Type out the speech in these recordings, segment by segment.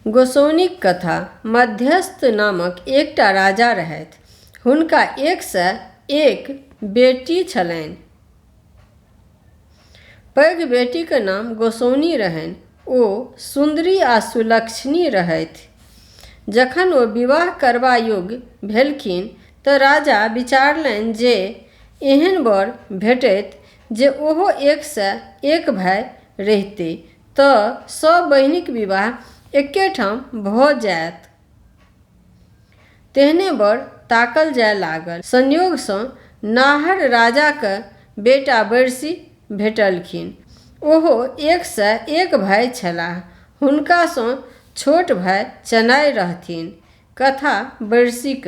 गोसाउनिक कथा। मध्यस्थ नामक एकटा राजा रहथि। हुनका 101 बेटी छलनि। पैघ बेटीक नाम गोसाउनि रहनि। ओ सुन्दरी आ सुलक्षणी रहथि। जखन ओ विवाह करबा योग्य भेलखिन तँ राजा विचारलनि जे एहन वर भेटैत जे ओहो 101 भाइ रहितय तँ सब बहिनक विवाह एके ठाम भ जाइत। तेहने वर ताकल जाय लागल। संयोगसँ नाहर राजाक बेटा बैरसी भेटलखिन। ओहो 101 भाइ छलाह। हुनकासँ छोट भाइ चनाइ रहथिन। कथा बैरसीक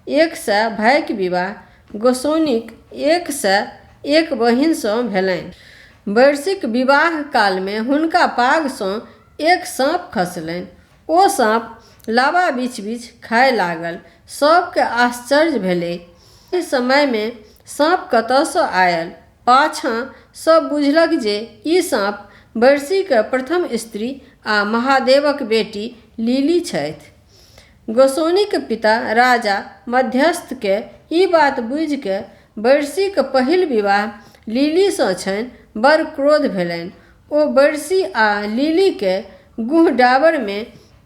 100 भाइक विवाह गोसाउनिक 101 बहिनसँ भेलनि। बैरसीक विवाह कालमे हुनका पागसँ एक साँप खसलनि। ओ साँप लाबा बीछि-बीछि खाय लागल। सभकेँ आश्चर्य भेलै। एहि समयमे साँप कतयसँ आयल? पाछाँ सभ बुझलक जे ई साँप बैरसीक प्रथम स्त्री आ महादेवक बेटी लीली छथि। गोसाउनिक पिता राजा मध्यस्थकेँ ई बात बुझि क बैरसीक पहिल विवाह लीलीसँ छनि बड़ क्रोध भेलनि। ओ बैरसी आ लीलीकेँ गुह-डाबरमे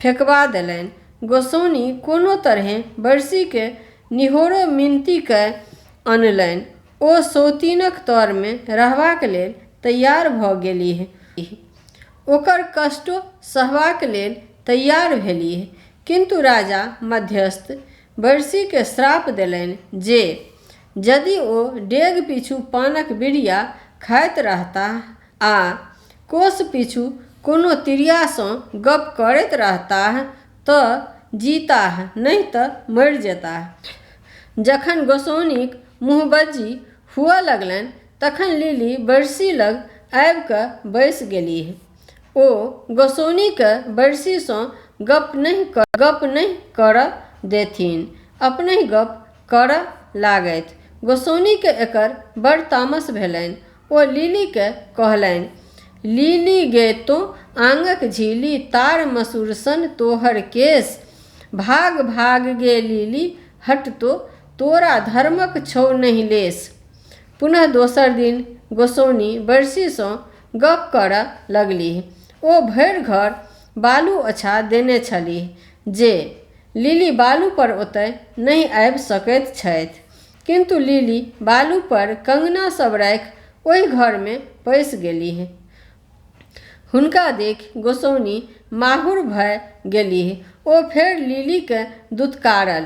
फेकबा देलनि। गोसाउनि कोनो तरहेँ बैरसीकेँ निहोरो-मिनती कय अनलनि। ओ सौतिनक तरमे रहबाक लेल तैयार भ गेलीह। ओकर कष्टो सहबाक लेल तैयार भेलीह। किन्तु राजा मध्यस्थ बैरसीकेँ श्राप देलनि जे यदि ओ डेग पिछू पानक बिड़िया खाइत रहताह आ कोस पिछू कोनो तिरियासँ गप्प करैत रहताह तँ जीताह नहि तँ मरि जेताह। जखन गोसाउनिक मुँहबज्जी हुअ लगलनि तखन लीली बैरसी लग आबि क बैसि गेलीह। ओ गोसाउनिकेँ बैरसीसँ गप्प नहि करय देथिन। अपनहि गप्प करय लागथि। गोसाउनिकेँ एकर बड़ तामस भेलनि। ओ लीलीकेँ कहलनि, "लीली गे तोँ आँगक झिल्ली, तार मसुर सन तोहर केश। भाग भाग गे लीली हट तोँ, तोरा धर्मक छौ नहि लेश।" पुनः दोसर दिन गोसाउनि बैरसीसँ गप्प करय लगलीह। ओ भरि घर बालु ओछा देने छलीह जे लीली बालु पर ओतय नहि आबि सकैत छथि। किन्तु लीली बालु पर कंगना सब राखि ओहि घरमे पैसि गेलीह। हुनका देखि गोसाउनि माहुर भय गेलीह। ओ फेर लीलीकेँ दुत्कारल,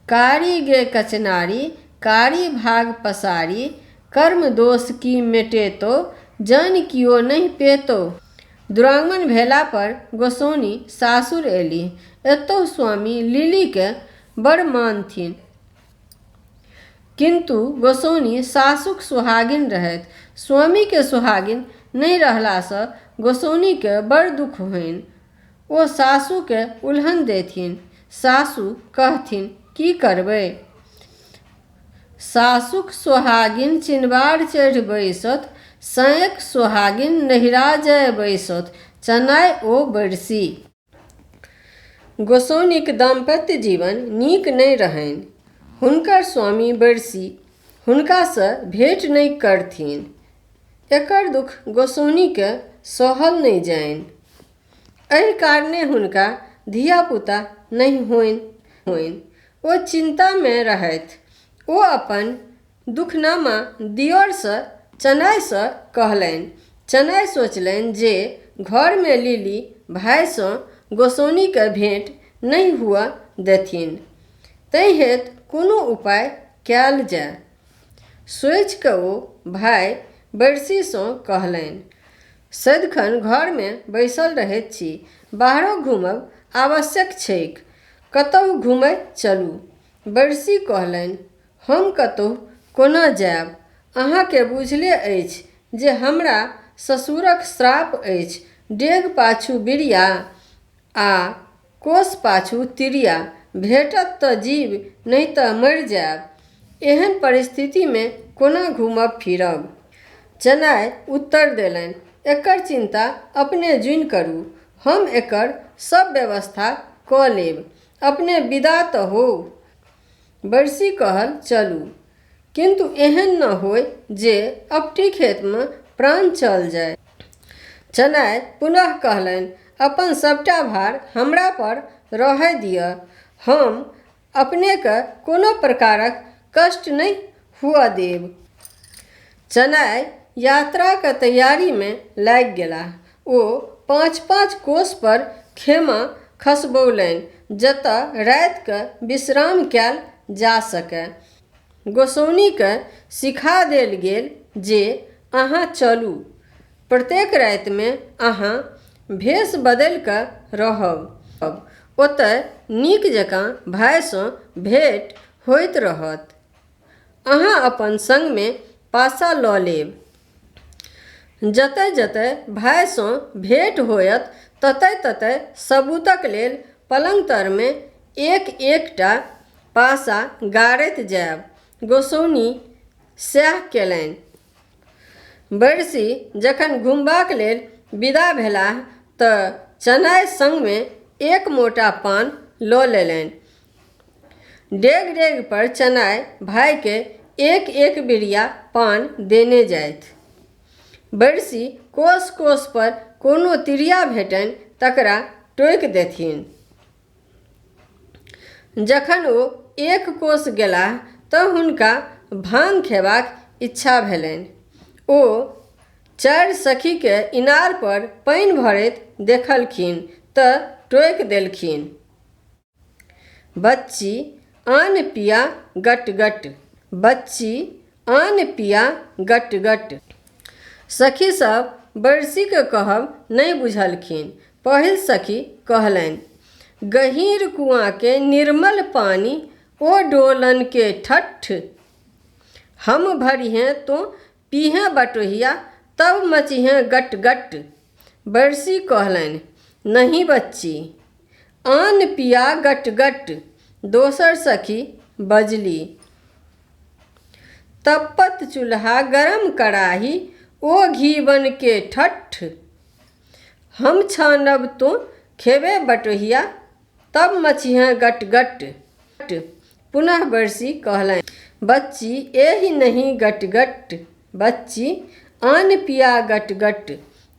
"कारी गे कचनारी, कारी भाग पसारी, कर्म दोष की मेटेतौ, जन कियो नहि पेतौ।" दुरागमन भेला पर गोसाउनि सासुर अयलीह। एतहु स्वामी लीलीकेँ बड़ मानथिन। किन्तु गोसाउनि सासुक सोहागिन रहथि। स्वामीक सोहागिन नहि रहलासँ गोसाउनिकेँ बड़ दुःख होइन। ओ सासुकेँ उलहन देथिन। सासु कहथिन, "की करबै? सासुक सोहागिन चिनबार चढ़ि बैसथु, सैंयक सोहागिन नहिरा जाय बैसथु।" चनाइ ओ बैरसी। गोसाउनिक दाम्पत्य जीवन नीक नहि रहनि। हुनकर स्वामी बैरसी हुनकासँ भेंट नहि करथिन। एकर दुःख गोसाउनिकेँ सहल नहि जाइन। एहि कारणेँ हुनका धिया-पुता नहि होइन। ओ चिन्तामे रहथि। ओ अपन दुखनामा दिअरसँ चनाइसँ कहलनि। चनाइ सोचलनि जे घरमे लीली भाइसँ गोसाउनिकेँ भेंट नहि हुअ देथिन। ताहि हेतु कोनो उपाय कयल जाय। सोचि क ओ भाइ बैरसीसँ कहलनि, "सदिखन घरमे बैसल रहैत छी। बाहरो घूमब आवश्यक छैक। कतहु घूमय चलू।" बैरसी कहलनि, "हम कतहु कोना जायब? अहाँकेँ बुझले अछि जे हमरा ससुरक श्राप अछि। डेग पाछू बिरिया आ कोस पाछू तिरिया भेटत तँ जीब नहि तँ मरि जायब। एहन परिस्थितिमे कोना घूमब-फिरब?" चनाइ उत्तर देलनि, "एकर चिन्ता अपने जुनि करू। हम एकर सब व्यवस्था कऽ लेब। अपने विदा तऽ होउ। बैरसी कहल चलू। किन्तु एहन न होय जे अपटी खेतमे प्राण चल जाय। चनाइ पुनः कहलनि, अपन सभटा भार हमरा पर रहय दिअ। हम अपनेकेँ कोनो प्रकारक कष्ट नहि हुअ देब। चनाइ यात्राक तैयारीमे लागि गेलाह। ओ पाँच-पाँच कोस पर खेमा खसबौलनि जतय राति क विश्राम कयल जा सकय। गोसाउनिकेँ सिखा देल गेल जे अहाँ चलू। प्रत्येक रातिमे अहाँ भेष बदलि क रहब। ओतय नीक जकाँ भाइसँ भेंट होइत रहत। अहाँ अपन संगमे पासा ल लेब। जतय-जतय भाइसँ भेंट होयत ततय-ततय सबूतक लेल पलंग तरमे एक-एक टा पासा गाड़ैत जायब। गोसाउनि सैह केलनि। बैरसी जखन घुमबाक लेल विदा भेलाह त चनाइ संगमे एक मोटा पान ल लेलनि। डेग-डेग पर चनाइ भाइकेँ एक-एक बिरिया पान देने जाथि। बैरसी कोस-कोस पर कोनो तिरिया भेटनि तकरा टोकि देथिन। जखन ओ एक कोस गेलाह तँ हुनका भाङ खयबाक इच्छा भेलनि। ओ चारि सखीकेँ इनार पर पानि भरैत देखलखिन तँ टोकि देलखिन। बच्ची आन पिया गट-गट। बच्ची आन पिया गट-गट। सखी सभ बैरसीक कहब नहि बुझलखिन। पहिल सखी कहलनि, गहींर कुआँके निर्मल पानि ओ डोलन के ठट्ठ। हम भरिहें तोँ पीहें बटोहिया तब मचिहें गट-गट। बैरसी कहलनि, नहि बच्ची, आन पिया गट-गट। दोसर सखी बजली, तप्पत चूल्हा गरम कड़ाही ओ घीबन के ठट्ठ। हम छानब तोँ खेबे बटोहिया तब मचिहें गट-गट। पुनः बैरसी कहलनि, बच्ची एहि नहि गट-गट, बच्ची आन पिया गट-गट।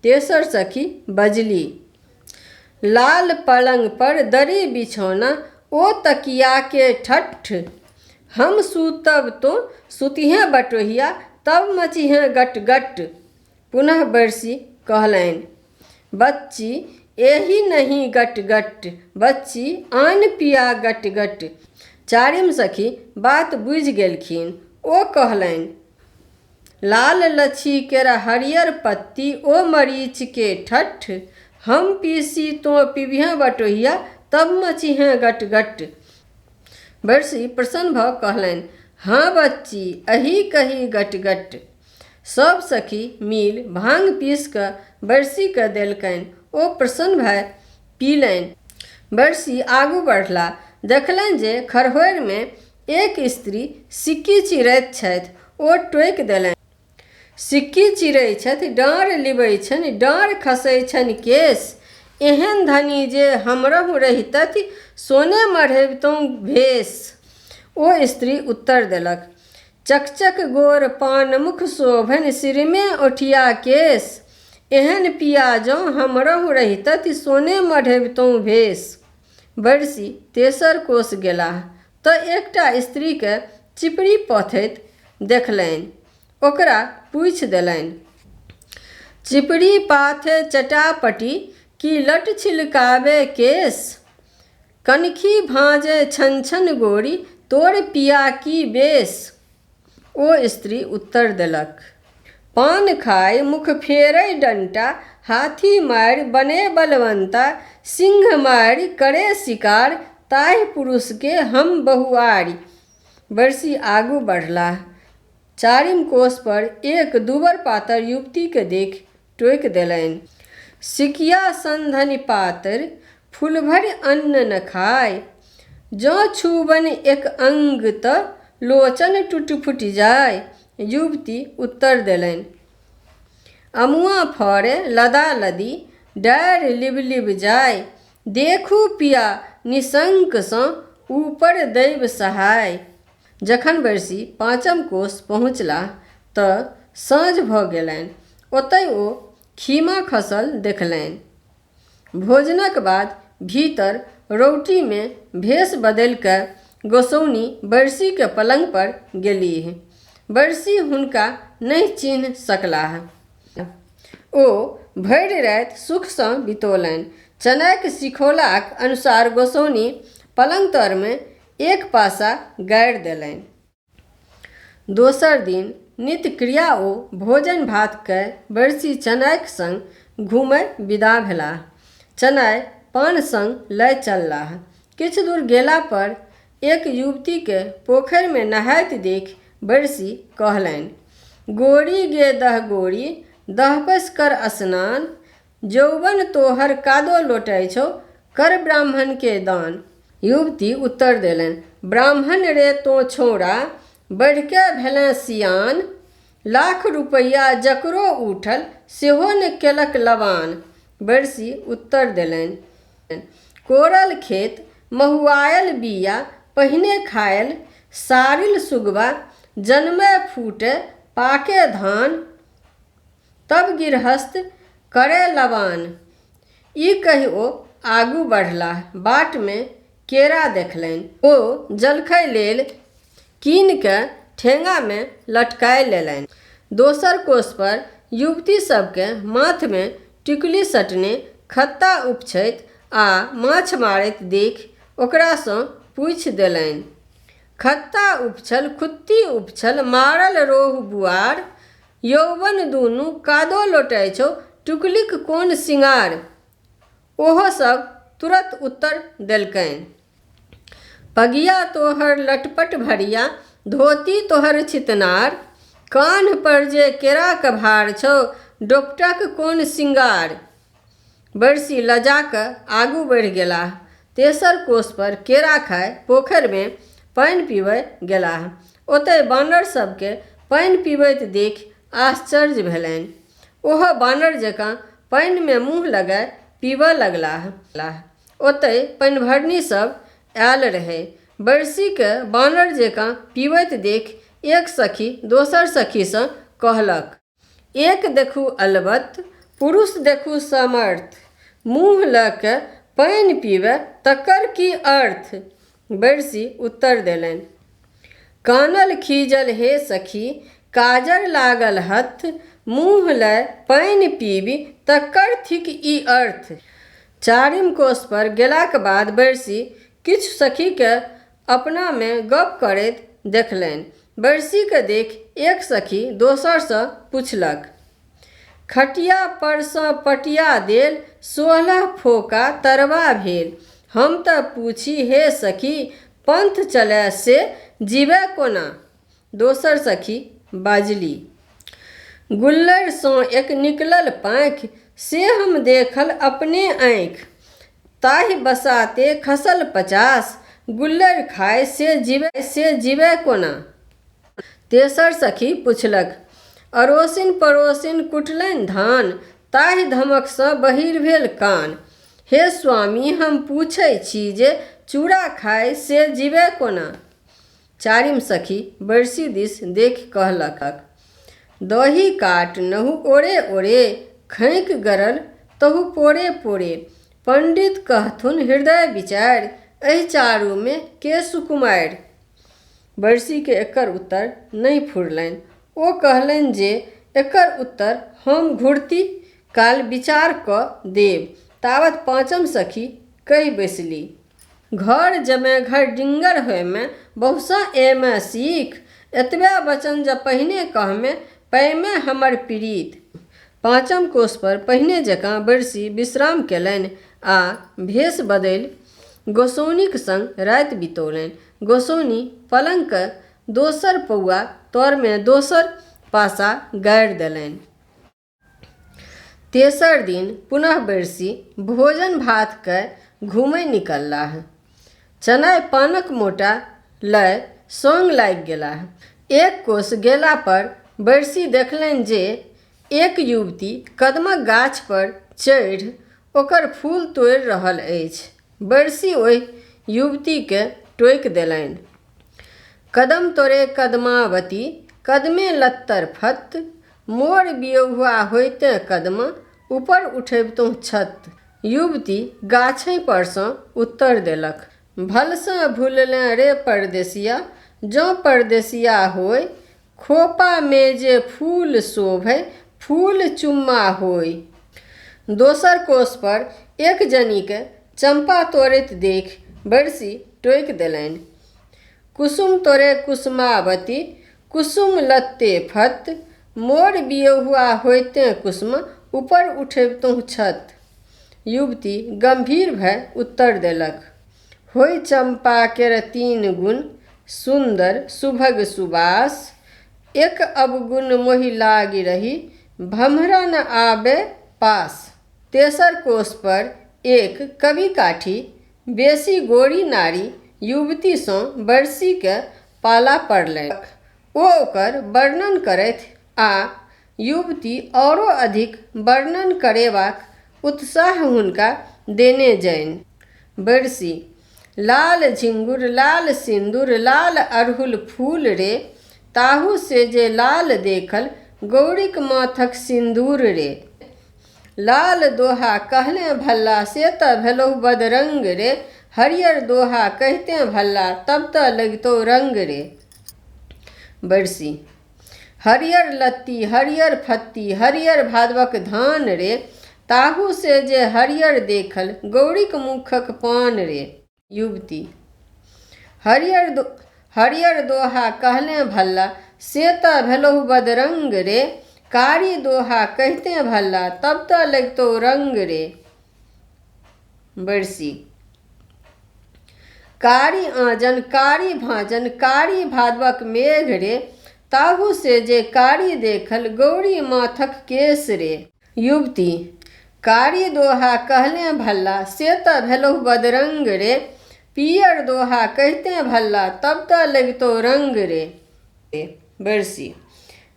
तेसर सखी बजली, लाल पलंग पर दरी बिछौना ओ तकिया के ठट्ठ। हम सूतब तोँ सुतिहें बटोहिया तब मचिहें गट-गट। पुनः बैरसी कहलनि, बच्ची एहि नहि गट-गट, बच्ची आन पिया गट-गट। चारिम सखी बात बुझि गेलखिन। ओ कहलनि, लाल लछी केर हरियर पत्ती ओ मरीच के ठट्ठ। हम पीसी तोँ पिबिहें बटोहिया तब मचिहें गट-गट। बैरसी प्रसन्न भ कहलनि, हँ बच्ची, एही कही गट-गट। सभ सखी मिलि भाङ पीसि क बैरसीकेँ देलकनि। ओ प्रसन्न भए पीलनि। बैरसी आगू बढ़लाह। देखलनि जे खड़होरिमे एक स्त्री सिक्की चिरैत छथि। ओ टोकि देलनि। सिक्की चिरै छथि डाँड़ लिबै छनि डाँड़ खसै छनि केश। एहन धनी जे हमरहु रहितथि सोने मढ़बितहुँ भेष। ओ स्त्री उत्तर देलक, चकचक गोर पान मुख शोभनि सिरमे औंठिया केश। एहन पिया जँ हमरहु रहितथि सोने मढ़बितहुँ भेष। बैरसी तेसर कोस गेलाह तँ एकटा स्त्रीकेँ चिपड़ी पथैत देखलनि। ओकरा पूछि देलनि। चिपड़ी पाथे चटापटी कि लट छिलकाबे केश। कनखी भाँजै छन-छन गोरी तोर पिया की बेस। ओ स्त्री उत्तर देलक, पान खाय मुख फेरय डंटा, हाथी मारि बने बलवंता, सिंह मारि करे शिकार, ताहि पुरुषके हम बहुआरि। बैरसी आगू बढ़लाह। चारिम कोस पर एक दुबर-पातर युवतीकेँ देखि टोकि देलनि। सिकिया सन धनि पातरि, फूल भरि अन्न न खाय। जँ छूबनि एक अंग त लोचन टूटि-फूटि जाय। युवती उत्तर देलनि, अमुआ फरे लदालदी, डारि लिब-लिब जाय। देखू पिया निशंकसँ ऊपर दैव सहाय। जखन बैरसी पाँचम कोस पहुँचलाह तँ साँझ भऽ गेलनि। ओतय ओ खीमा खसल देखलनि। भोजनक बाद भीतर रौटीमे भेष बदलि कऽ गोसाउनि बैरसीक पलंग पर गेलीह। बैरसी हुनका नहि चिन्हि सकलाह। ओ भरि राति सुखसँ बितौलनि। चनाइक सिखौलाक अनुसार गोसाउनि पलंग तरमे एक पासा गाड़ि देलनि। दोसर दिन नित्य-क्रिया ओ भोजन-भात कय बैरसी चनाइक संग घुमय विदा भेलाह। चनाइ पान संग लय चललाह। किछु दूर गेला पर एक युवतीकेँ पोखरिमे नहाइत देखि बैरसी कहलनि, गोरी गे दहगोरी दहपसि कर असनान, जौबन तोहर कादो लोटै छौ, कर ब्राह्मणकेँ दान। युवती उत्तर देलनि, ब्राह्मण रे तोँ छौंड़ा, बढ़िकऽ भेलेँ सियान, लाख रुपैया जकरो उठल सेहो ने केलक लबान। बैरसी उत्तर देलनि, कोरल खेत महुआयल बीया पहिने खायल सारिल सुगबा जनमय फूटय पाकय धान, तब गिरहस्थ करय लबान। ई कहि ओ आगू बढ़लाह। बाटमे केरा देखलनि। ओ जलखै लेल कीनि कऽ ठेंगामे लटकाय लेलनि। दोसर कोस पर युवती सभकेँ माथमे टिकुली सटने खत्ता उपछैत आ माछ मारैत देखि ओकरासँ पूछि देलनि। खत्ता उपछल खुत्ती उपछल मारल रोहु बुआर, यौवन दुनू कादो लोटै छौ टिकुलीक कोन सिङार। ओहो सभ तुरत उत्तर देलकनि। पगिया तोहर लटपट भरिया धोती तोहर छितनार, कान्ह पर जे केराक भार छौ डोपटाक कोन सिङगार। बैरसी लजा कऽ आगू बढ़ि गेलाह। तेसर कोस पर केरा खाय पोखरिमे पानि पीबय गेलाह। ओतय बानर सभकेँ पानि पिबैत देखि आश्चर्य भेलनि। ओहो बानर जकाँ पानिमे मुँह लगाय पीबय लगलाह। ओतय पनिभरनी सभ आयल रहय। बैरसीकेँ बानर जकाँ पिबैत देखि एक सखी दोसर सखीसँ कहलक। एक देखू अलबत्त, पुरुष देखू समर्थ, मुँह लऽ कऽ पानि पीबय तकर की अर्थ? बैरसी उत्तर देलनि। कानल खीजल हे सखी काजर लागल हत्थ, मुँह लय पानि पीबी तकर थिक ई अर्थ। चारिम कोस पर गेलाक बाद बैरसी किछु सखीकेँ अपनामे गप्प करैत देखलनि। बैरसीकेँ देखि एक सखी दोसरसँ पुछलक। खटिया परसँ पटिया देल 16 फोंका तरबा भेल, हम तँ पूछी हे सखी पंथ चलय से जीबय कोना? दोसर सखी बाजलि। गुल्लरिसँ एक निकलल पाँखि, से हम देखल अपने आँखि, ताहि बसाते खसल 50, गुल्लरि खाय से जीबय कोना? तेसर सखी पुछलक। अड़ोसिन पड़ोसिन कुटलनि धान, ताहि धमकसँ बहीर भेल कान, हे स्वामी हम पूछै छी जे चूड़ा खाय से जीबय कोना? चारिम सखी बैरसी दिस देखि कहलक। दही काट नहु ओरे-ओरे, खैंक गड़ल तहु पोरे-पोरे, पंडित कहथुन हृदय विचारि, एहि चारूमे के सुकुमारि? बैरसीकेँ एकर उत्तर नहि फुरलनि। ओ कहलनि जे एकर उत्तर हम घुरती काल विचार कऽ देब। तावत पाँचम सखी कहि बैसलि। घर जमे घरडिंगर होइमे बहुसँ एमे सीख, एतबे वचन जँ पहिने कहमे पयमे हमर पिरीत। पाँचम कोस पर पहिने जकाँ बैरसी विश्राम कयलनि आ भेष बदलि गोसाउनिक संग राति बितौलनि। गोसाउनि पलंगक दोसर पौआ तरमे दोसर पासा गाड़ि देलनि। तेसर दिन पुनः बैरसी भोजन-भात कय घुमय निकललाह। चनाइ पानक मोटा लय संग लागि गेलाह। एक कोस गेला पर बैरसी देखलनि जे एक युवती कदमक गाछ पर चढ़ि ओकर फूल तोड़ि रहल अछि। बैरसी ओहि युवतीकेँ टोकि देलनि। कदम तोरे कदमावती कदमे लत्तर फत्त, मोर बियहुआ होइते कदमा ऊपर उठबितहुँ छत। युवती गाछहि परसँ उत्तर देलक। भलसँ भुललेँ रे परदेसिया जँ परदेसिया होइ, खोपामे जे फूल शोभय फूल चुम्मा होइ। दोसर कोसपर एक जनीकेँ चम्पा तोड़ैत देखि बैरसी टोकि देलनि। कुसुम तोरे कुसुमावती कुसुम लत्ते फत्त, मोर बियहुआ होइते कुसुमा ऊपर उठबितहुँ छत। युवती गम्भीर भए उत्तर देलक। होइ चम्पा केर तीन गुन सुन्दर सुभग सुबास, एक अवगुन मोहि लागि रही भम्हरा न आबे पास। तेसर कोसपर एक कविकाठी बेसी गोरि नारि युवतीसँ बैरसीकेँ पाला पड़लनि। ओ ओकर वर्णन करथि आ युवती आओरो अधिक वर्णन करेबाक उत्साह हुनका देने जानि। बैरसी लाल झिंगुर लाल सिन्दुर लाल अड़हुल फूल रे, ताहू से जे लाल देखल गौरीक माथक सिन्दूर रे। लाल दोहा कहलेँ भल्ला से तऽ भेलहु बदरंग रे, हरियर दोहा कहिते भल्ला तब तऽ लगितौ रंग रे। बैरसी हरियर लत्ती हरियर फत्ती हरियर भादवक धान रे, ताहू से जे हरियर देखल गौरीक मुखक पान रे। युवती हरियर दोहा कहलेँ भल्ला से तऽ भेलहु बदरंग रे, कारी दोहा कहिते भल्ला तब तऽ लगितौ रंग रे। बैरसी कारी आँजन कारी भाँजन कारी भादवक मेघ रे, ताहू से जे कारी देखल गौरी माथक केश रे। युवती कारी दोहा कहलेँ भल्ला से तऽ भेलहु बदरंग रे, पियर दोहा कहिते भल्ला तब तऽ लगितौ रंग रे। बैरसी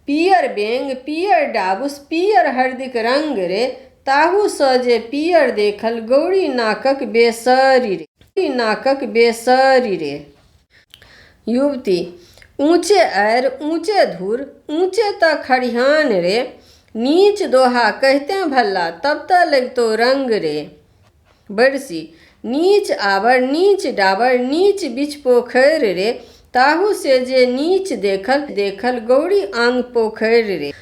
पियर बेंग पियर डाबुस पियर हरदिक रंग रे, ताहूसँ जे पियर देखल गौरी नाकक बेसरि रे, नाकक बेसरि रे। युवती ऊँचे आरि ऊँचे धूर ऊँचे तऽ खरिहान रे, नीच दोहा कहिते भल्ला तब तऽ लगितौ रंग रे। बैरसी नीच आबर नीच डाबर नीच बिच पोखरि रे, ताहू से जे नीच देखल देखल गौरी आंग पोखरि रे।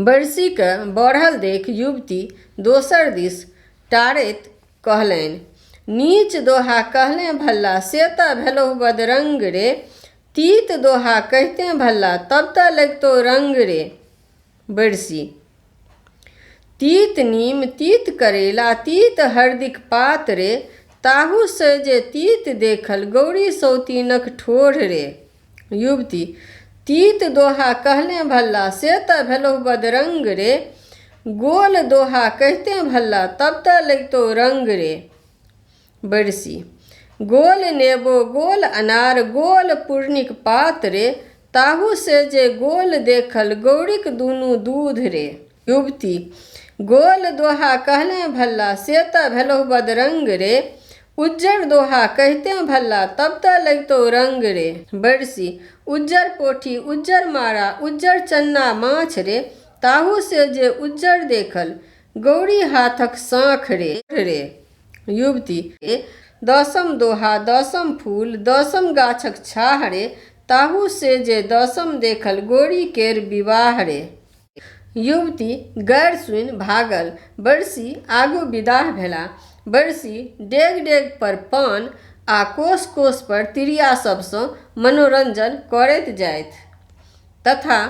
बैरसीकेँ बढ़ल देखि युवती दोसर दिस टारैत कहलनि। नीच दोहा कहलेँ भल्ला से तऽ भेलहु बदरंग रे, तीत दोहा कहिते भल्ला तब तऽ लगितौ रंग रे। बैरसी तीत नीम तीत करैला तीत हरदिक पात रे, ताहू से जे तीत देखल गौरी सौतिनक ठोर रे। युवती तीत दोहा कहलेँ भल्ला से तऽ भेलहु बदरंग रे, गोल दोहा कहिते भल्ला तब तऽ लगितौ रंग रे। बैरसी गोल नेबो गोल अनार गोल पुरनिक पात रे, ताहू से जे गोल देखल गौरीक दुनू दूध रे। युवती गोल दोहा कहलेँ भल्ला से तऽ भेलहु बदरंग रे, उज्जर दोहा कहिते भल्ला तब तऽ लगितौ रंग रे। बैरसी उज्जर पोठी उज्जर मारा उज्जर चन्ना माछ रे, ताहू से जे उज्जर देखल गौरी हाथक साँख रे रे। युवती दसम दोहा दसम फूल दसम गाछक छाह रे, ताहू से जे दसम देखल गौरी केर विवाह रे। युवती गारि सुनि भागल। बैरसी आगू विदाह भेलाह। बैरसी डेग-डेग पर पान आ कोस-कोस पर तिरिया सभसँ मनोरंजन करैत जाथि तथा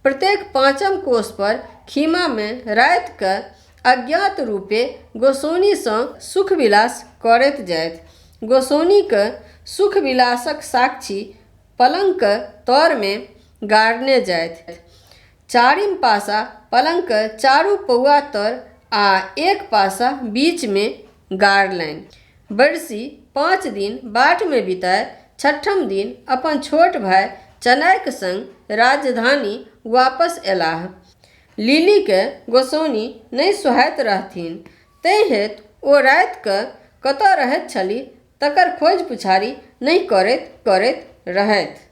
प्रत्येक पाँचम कोस पर खीमामे राति कऽ अज्ञात रूपेँ गोसाउनिसँ सुख-विलास करैत जाथि। गोसाउनिक सुख-विलासक साक्षी पलंगक तरमे गाड़ने जाथि। चारिम पासा पलंगक चारू पौआ तर आ एक पासा बीचमे गाड़लनि। बैरसी 5 दिन बाटमे बिताय छठम दिन अपन छोट भाय चनाइक संग राजधानी वापस अयलाह। लिलीकेँ गोसाउनि नहि सोहाइत रहथिन ताहि हेतु ओ राति कए कतए रहैत छलीह तकर खोज-पुछारी नहि करैत करैत रहथि।